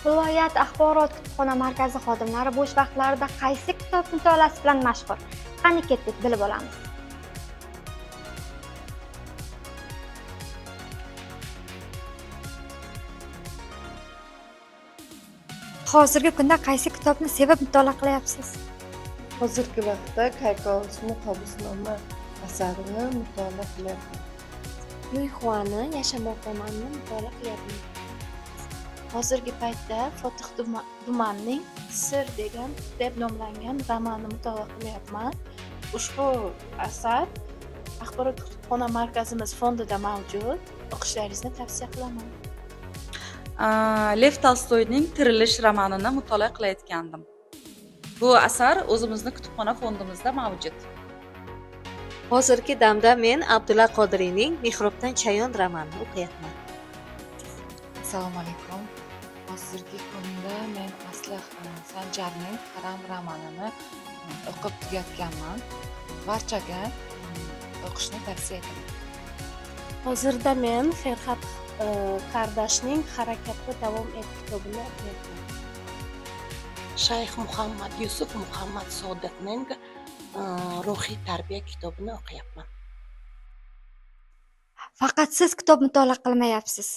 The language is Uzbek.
Viloyat axborot kutubxona markazi xodimlari bo'sh vaqtlarida qaysi kitob mutolaasi bilan mashg'ul? Qani ketdik, bilib olamiz. Hozirgi kunda qaysi kitobni sevib mutolaa qilyapsiz? Hozirgi vaqtda Kaykovusni Qobusnoma asarini mutolaa qilyapman. Yuyxuani Yashamoq romanini mutolaa qilyapman. Hozirgi paytda Fotih Dumanning Sir degan deb nomlangan romanini mutolaa qilyapman. Ushbu asar axborot kutubxona markazimiz fondida mavjud. O'qishlaringizni tavsiya qilaman. Lev Tolstoyning Tirilish romanini mutolaa qilayotgandim. Bu asar o'zimizni kutubxona fondimizda mavjud. Hozirgi damda men Abdulla Qodiriyning Mehrobdan chayon romanini o'qiyapman. Assalomu alaykum. Hozirgi kunda men Asli Sanjarning Haram romanini o'qib tugatganman. Barchaga o'qishni tavsiya etaman. Hozirda men Ferhad Qardashning Harakatda davom et kitobini o'qiyapman. Shayx Muhammad Yusuf Muhammad Sodiqning Ruhiy tarbiya kitobini o'qiyapman. Faqat siz kitob mutolaa qilmayapsiz.